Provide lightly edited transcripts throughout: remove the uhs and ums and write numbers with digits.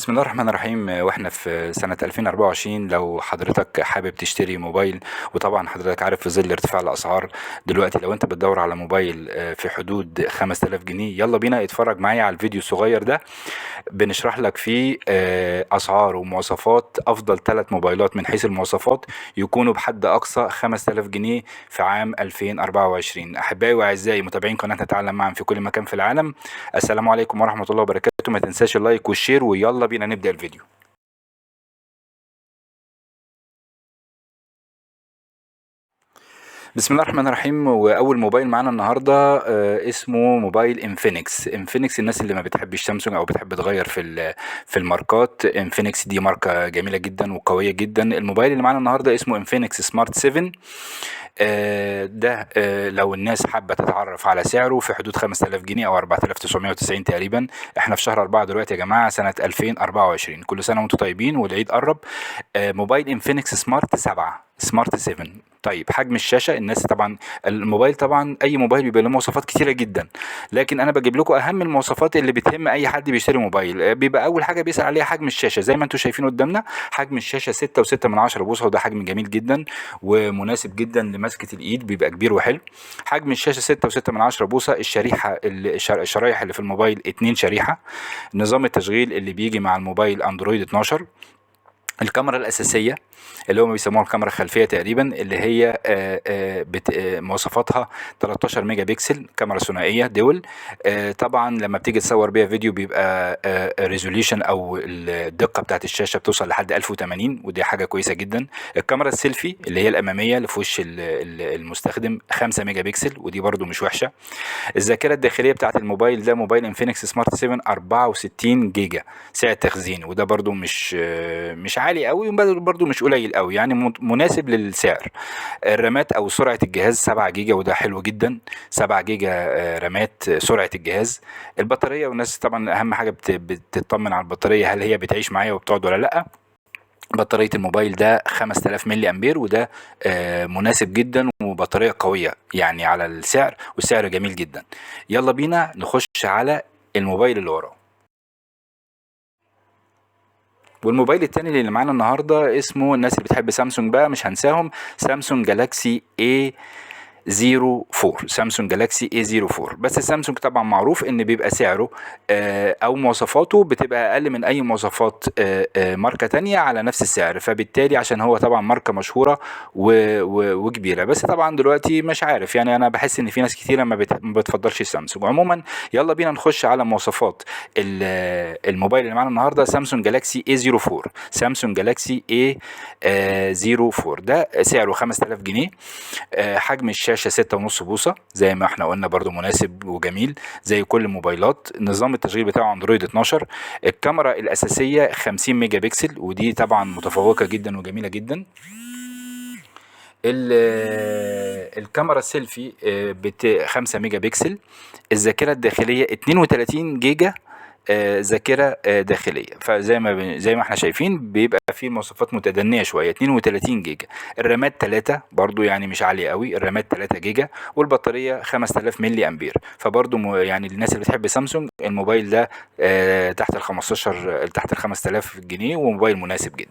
بسم الله الرحمن الرحيم. واحنا في سنة 2024، لو حضرتك حابب تشتري موبايل، وطبعا حضرتك عارف في ظل ارتفاع الأسعار دلوقتي، لو انت بتدور على موبايل في حدود 5000 جنيه، يلا بينا اتفرج معايا على الفيديو الصغير ده بنشرح لك فيه أسعار ومواصفات أفضل 3 موبايلات من حيث المواصفات يكونوا بحد أقصى 5000 جنيه في عام 2024. أحبائي وأعزائي متابعين قناة نتعلم معا في كل مكان في العالم، السلام عليكم ورحمة الله وبركاته. ما تنساش ال like وال share، ويلا بينا نبدأ الفيديو. بسم الله الرحمن الرحيم. واول موبايل معانا النهارده اسمه موبايل انفينكس. انفينكس الناس اللي ما بتحبش سامسونج او بتحب تغير في الماركات، انفينكس دي ماركة جميلة جدا وقويه جدا. الموبايل اللي معانا النهارده اسمه انفينكس سمارت 7. ده لو الناس حابة تتعرف على سعره في حدود 5000 جنيه او 4990 تقريبا. احنا في شهر 4 دلوقتي يا جماعة سنة 2024، كل سنة وانتم طيبين والعيد قرب. موبايل انفينكس سمارت 7، سمارت 7. طيب حجم الشاشة، الناس طبعا الموبايل طبعا اي موبايل بيبقى له مواصفات كتيرة جدا، لكن انا بجيب لكم اهم المواصفات اللي بتهم اي حد بيشتري موبايل. بيبقى اول حاجة بيسال عليها حجم الشاشة، زي ما انتم شايفين قدامنا حجم الشاشة 6.6 بوصه، وده حجم جميل جدا ومناسب جدا لمسكه الايد، بيبقى كبير وحلو. حجم الشاشة 6.6 بوصه. الشرايح اللي في الموبايل 2 شريحة. نظام التشغيل اللي بيجي مع الموبايل اندرويد 12. الكاميرا الأساسية اللي هم بيسموها الكاميرا الخلفية تقريبا، اللي هي مواصفاتها 13 ميجا بكسل، كاميرا ثنائية dual. طبعا لما بتيجي تصور بيها فيديو بيبقى resolution او الدقة بتاعت الشاشة بتوصل لحد 1080، ودي حاجة كويسة جدا. الكاميرا السيلفي اللي هي الأمامية اللي في وش المستخدم 5 ميجا بكسل، ودي برده مش وحشة. الذاكرة الداخلية بتاعت الموبايل ده موبايل انفينكس سمارت 7 64 جيجا سعة تخزين، وده برده مش عالي قوي وبرده مش قليل قوي، يعني مناسب للسعر. الرامات او سرعة الجهاز 7 جيجا، وده حلو جدا، 7 جيجا رامات سرعة الجهاز. البطارية، والناس طبعا اهم حاجة بتطمن على البطارية، هل هي بتعيش معايا وبتقعد ولا لا. بطارية الموبايل ده 5000 ملي امبير، وده مناسب جدا وبطاريه قوية يعني على السعر، والسعر جميل جدا. يلا بينا نخش على الموبايل اللي وراه. والموبايل التاني اللي معانا النهارده اسمه، الناس اللي بتحب سامسونج بقى مش هنساهم، سامسونج جالاكسي A 04. سامسونج جالاكسي A 04. بس سامسونج طبعا معروف ان بيبقى سعره او مواصفاته بتبقى اقل من اي مواصفات ماركة تانية على نفس السعر، فبالتالي عشان هو طبعا ماركة مشهورة وكبيره. بس طبعا دلوقتي مش عارف، يعني انا بحس ان في ناس كتيرة ما بتفضلش سامسونج. عموما يلا بينا نخش على مواصفات الموبايل اللي معانا النهارده، سامسونج جالاكسي A 04. سامسونج جالاكسي A 04 ده سعره 5000 جنيه. حجم الشاشة 6.5 بوصة زي ما احنا قلنا، برضو مناسب وجميل زي كل الموبايلات. نظام التشغيل بتاعه اندرويد 12. الكاميرا الأساسية 50 ميجا بكسل، ودي طبعا متفوقة جدا وجميلة جدا. الكاميرا السيلفي 5 ميجا بكسل. الذاكرة الداخلية 32 جيجا ذاكرة داخلية. فزي ما زي ما احنا شايفين بيبقى فيه مواصفات متدنية شوية، 32 جيجا. الرامات 3 برضو يعني مش عالية قوي، الرامات 3 جيجا، والبطارية 5000 ملي امبير. فبرضو يعني الناس اللي بتحب سامسونج الموبايل ده تحت ال 15، تحت ال 5000 جنيه، وموبايل مناسب جدا.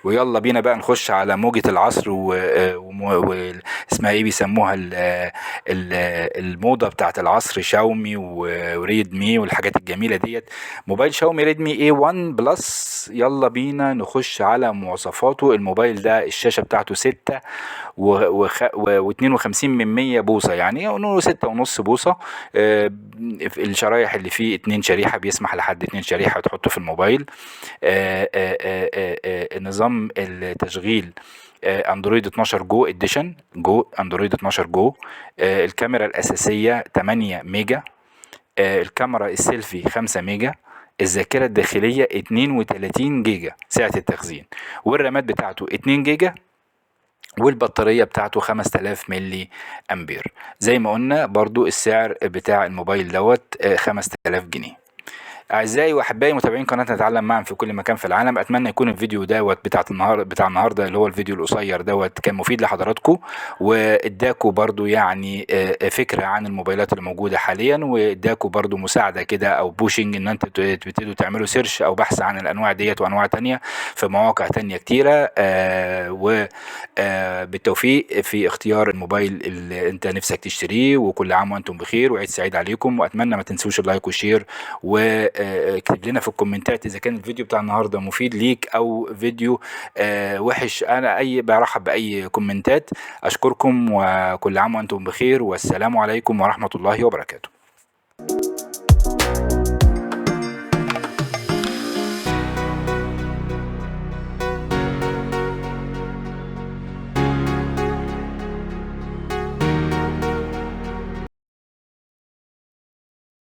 ويلا بينا بقى نخش على موجة العصر و اسمها ايه بيسموها الموضة بتاعت العصر، شاومي وريدمي والحاجات الجميلة ديت. موبايل شاومي ريدمي اي 1 بلس، يلا بينا نخش على مواصفاته. الموبايل ده الشاشة بتاعته ستة واتنين وخمسين من مية بوصة، يعني نقول ستة ونص بوصة. الشرايح اللي فيه 2 شريحة، بيسمح لحد 2 شريحة تحطه في الموبايل. نظام التشغيل اندرويد 12 جو اديشن، جو اندرويد 12 جو. الكاميرا الأساسية 8 ميجا، الكاميرا السيلفي 5 ميجا، الذاكرة الداخلية 32 جيجا سعة التخزين، والرامات بتاعته 2 جيجا، والبطارية بتاعته 5000 ملي أمبير. زي ما قلنا برضو السعر بتاع الموبايل دوت 5000 جنيه. اعزائي واحبائي متابعين قناة نتعلم معا في كل مكان في العالم، اتمنى يكون الفيديو دوت بتاع النهار بتاع النهارده اللي هو الفيديو القصير دوت كان مفيد لحضراتكم، واداكم برضو فكرة عن الموبايلات اللي موجودة حاليا، واداكم برضو مساعدة كده او pushing ان انت تبتدوا تعملوا search او بحث عن الانواع ديت وانواع تانية في مواقع تانية كتيرة. بالتوفيق في اختيار الموبايل اللي انت نفسك تشتريه، وكل عام وانتم بخير وعيد سعيد عليكم. واتمنى ما تنسوش ال like وال share، واكتب لنا في الكومنتات اذا كان الفيديو بتاع النهارده مفيد ليك او فيديو وحش. انا برحب باي كومنتات. اشكركم وكل عام وانتم بخير، والسلام عليكم ورحمة الله وبركاته.